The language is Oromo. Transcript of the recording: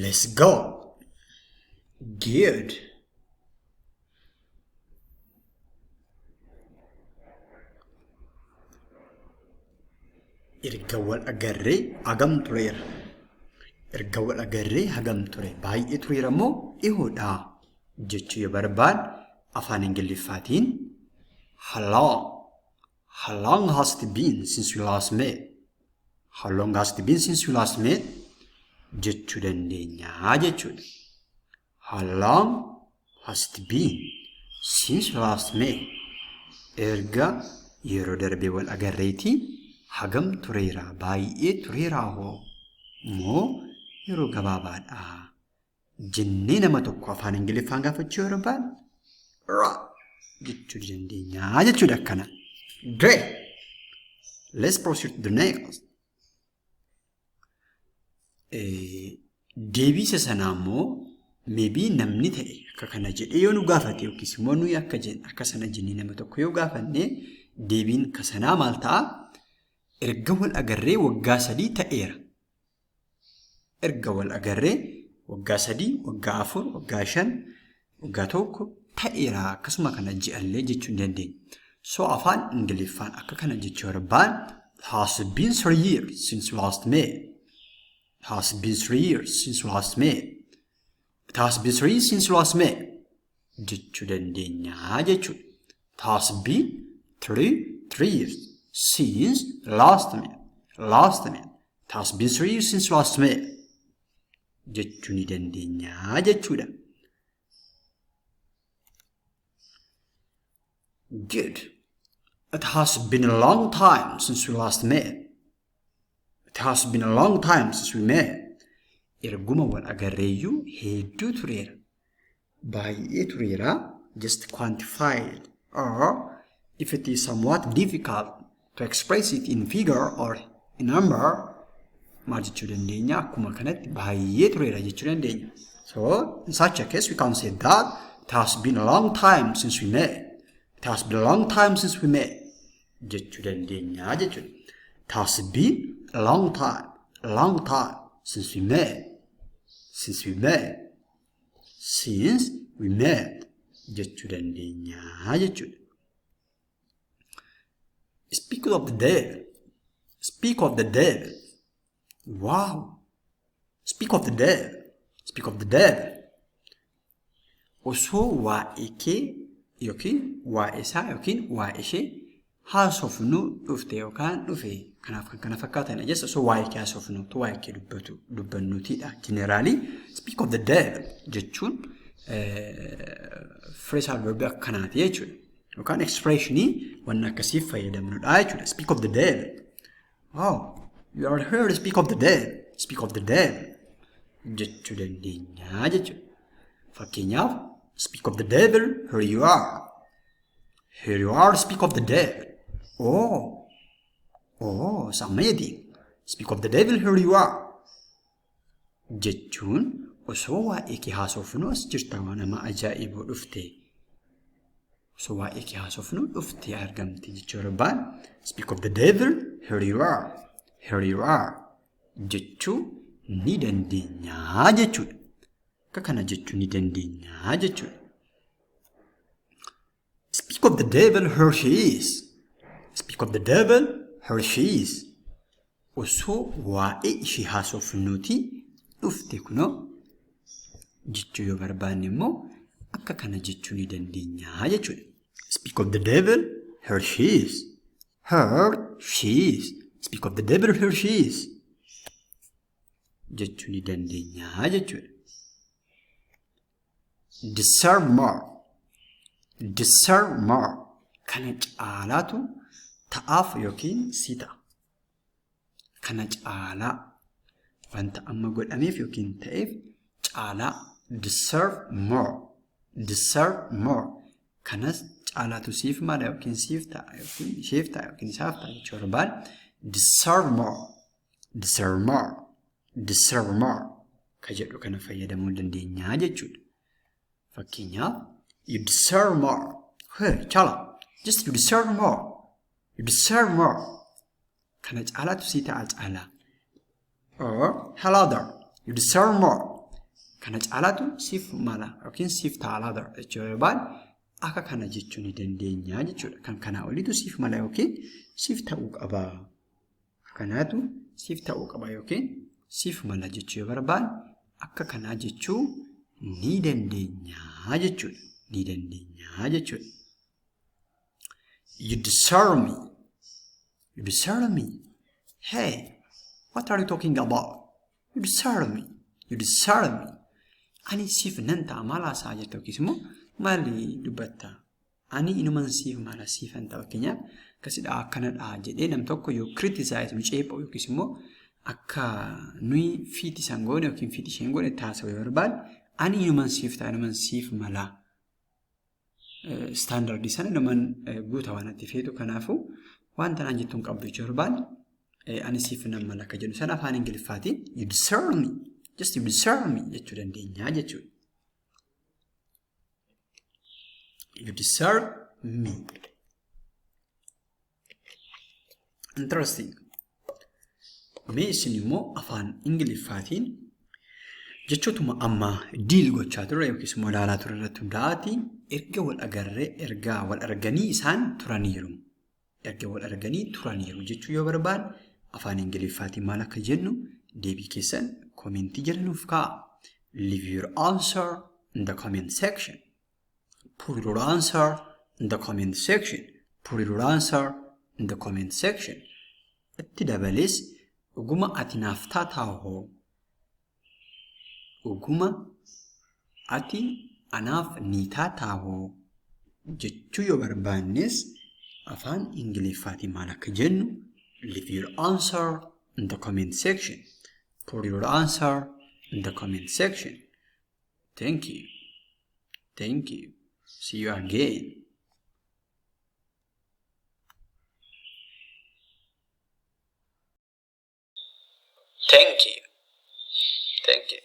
Let's go. Good. Erga wal agarree hagam tureera? Erga wal agarree hagam ture? Baay'ee tureera moo dhihoodha? Jechuu yoo barbaad afaan Ingiliffaatiin how long? How long has it been since we last met? How long has it been since we last met? Jechuu dandeenya jechuudha. How long has it been since we last met? Erga yeroo darbee wal agarreetii hagam tureera? Baay'ee tureeraa hoo? Moo yeroo gabaabaadha? Jennee nama tokko afaan Ingiliffaan gaafachuu yoo barbaanne ra jechuu dandeenya jechuudha akkana. Great! Let's proceed to the next. Deebii isa sanaa immoo maybe namni ta'e akka kana jedhee yoo nu gaafate yookiis immoo nuyi akka akka sana jennee nama tokko yoo gaafanne deebiin ka sanaa maal ta'a? Erga wal agarree waggaa 3 ta'eera. Erga wal agarree waggaa 3, waggaa 4, waggaa 5, waggaa 1 ta'eera akkasuma kana ji'allee jechuu ni dandeenya. So afaan Ingiliffaan akka kana jechuu barbaan it has been 3 years since we last met. It has been 3 years since we last met. It has been 3 years since we last met jechuu dandeenya jechuudha. It has been 3 years since last met. Last met. It has been 3 years since last met jechuu ni dandeenya jechuudha. Good. It has been a long time since we last met. It has been a long time since we met. Erguma wal agarreeyyuu hedduu tureera. Baay'ee tureera. Just quantify it. Or if it is somewhat difficult to express it in figure or in number, maal jechuu dandeenya? Akkuma kanatti baay'ee tureera jechuu dandeenya. So in such a case we can say that it has been a long time since we met. It has been a long time since we met jechuu dandeenya jechuudha. It has been a long time, a long time since we met. Since we met. Since we met jechuu dandeenya jechuudha. Speak of the devil. Speak of the devil. Wow. Speak of the devil. Speak of the devil. Osoo waa'ee kee yookiin waa'ee isaa yookiin waa'ee ishee haasofnu dhufte yookaan dhufe kanaaf kan kana fakkaatan jecha osoo waa'ee kee haasofnu waa'ee kee dubbatu dubbannuutidha. Generally, speak of the devil jechuun phrasal verb akkanaati jechuudha. Yookaan expressionii wanna akkasiif fayyadamnudha jechuudha. Speak of the devil. Oh, you are here to speak of the devil. Speak of the devil jechuu dandeenya jechuudha. Fakkeenyaaf, speak of the devil, here you are. Here you are, speak of the devil. Oh, oh, it's amazing. Speak of the devil, here you are. Jechuun osoo waa'ee kee haasofnu as jirta waan nama ajaa'ibuu dhufte. Osoo waa'ee kee haasofnu dhuftee argamte jechuu barbaan speak of the devil, here you are. Here you are jechuu ni dandeenya jechuudha. Akka kana jechuu ni dandeenya jechuudha. Speak of the devil, here she is. Speak of the devil, here she is. Osoo waa'ee ishee haasofnuuti dhufte kunoo jechuu yoo barbaanne immoo akka kana jechuu ni dandeenya jechuudha. Speak of the devil, here she is. Here she is. Speak of the devil, here she is. Jechuu ni dandeenya jechuudha. Deserve more. Deserve more. Kana caalaatu ta'aaf yookiin si ta'a. Kana caalaa wanta amma godhameef yookiin ta'eef caalaa deserve more. Deserve more. Kanas caalaatu siif mala yookiin siif ta'a yookiin isheef ta'a yookiin isaaf ta'a jechuu barbaade deserve more. Deserve more. Deserve more. Ka jedhu kana fayyadamuu dandeenya jechuudha. Fakkeenyaaf, you deserve more. Hey, Chala, just you deserve more. You deserve more. Kana caalaatu sii ta'a caalaa. Or, hello there, you deserve more. Kana caalaatu siif mala yookiin siif ta'a laata jechuu barbaanne akka kana jechuu ni dandeenya jechuudha. Kan kanaa oliitu siif mala yookiin siif ta'uu qaba. Kanaatu siif ta'uu qaba yookiin siif mala jechuu yoo barbaanne akka kanaa jechuu ni dandeenya jechuudha. Ni dandeenya jechuudha. You deserve me. You deserve me. Hey, what are you talking about? You deserve me. You deserve me. Ani siif nan ta'a, maal haasaa jirta yookiis immoo maali dubbatta? Ani inuman siif mala, siifan ta'a. Fakkeenyaaf, akkasidha, akkanadha jedhee nam tokko yoo criticize nu ceepha'u yookiis immoo akka nuyi fiiti isaan goone yookiin fiiti isheen goone taasisuu yoo barbaade, ani inuman siif ta'a, inuman siif mala. Standardii sana inuman guuta waan ati feetu, kanaafuu wanta naan jettuun qabdu jechuu barbaade, ani siif nan mala akka jedhu sana afaan Ingiliffaatiin "you deserve me, just you deserve me" jechuu dandeenya jechuudha. You deserve me. Interesting. Mee isin immoo afaan Ingiliffaatiin jechootuma amma deal gochaa turre yookiis immoo ilaalaa turre irratti hundaa'aati erga wal agarree, erga wal arganii isaan turaniiru. Erga wal arganii turaniiru jechuu yoo barbaanne afaan Ingiliffaatiin maal akka jennu deebii keessan commentii jala nuuf kaa'a. Leave your answer in the comment section. Put your answer in the comment section. Put your answer in the comment section. Itti dabalees, dhuguma ati naaf taataa hoo? Dhuguma ati anaaf ni taataa hoo? Jechuu yoo barbaannes afaan Ingiliffaatiin maal akka jennu leave your answer in the comment section. Put your answer in the comment section. Thank you. Thank you. See you again. Thank you. Thank you.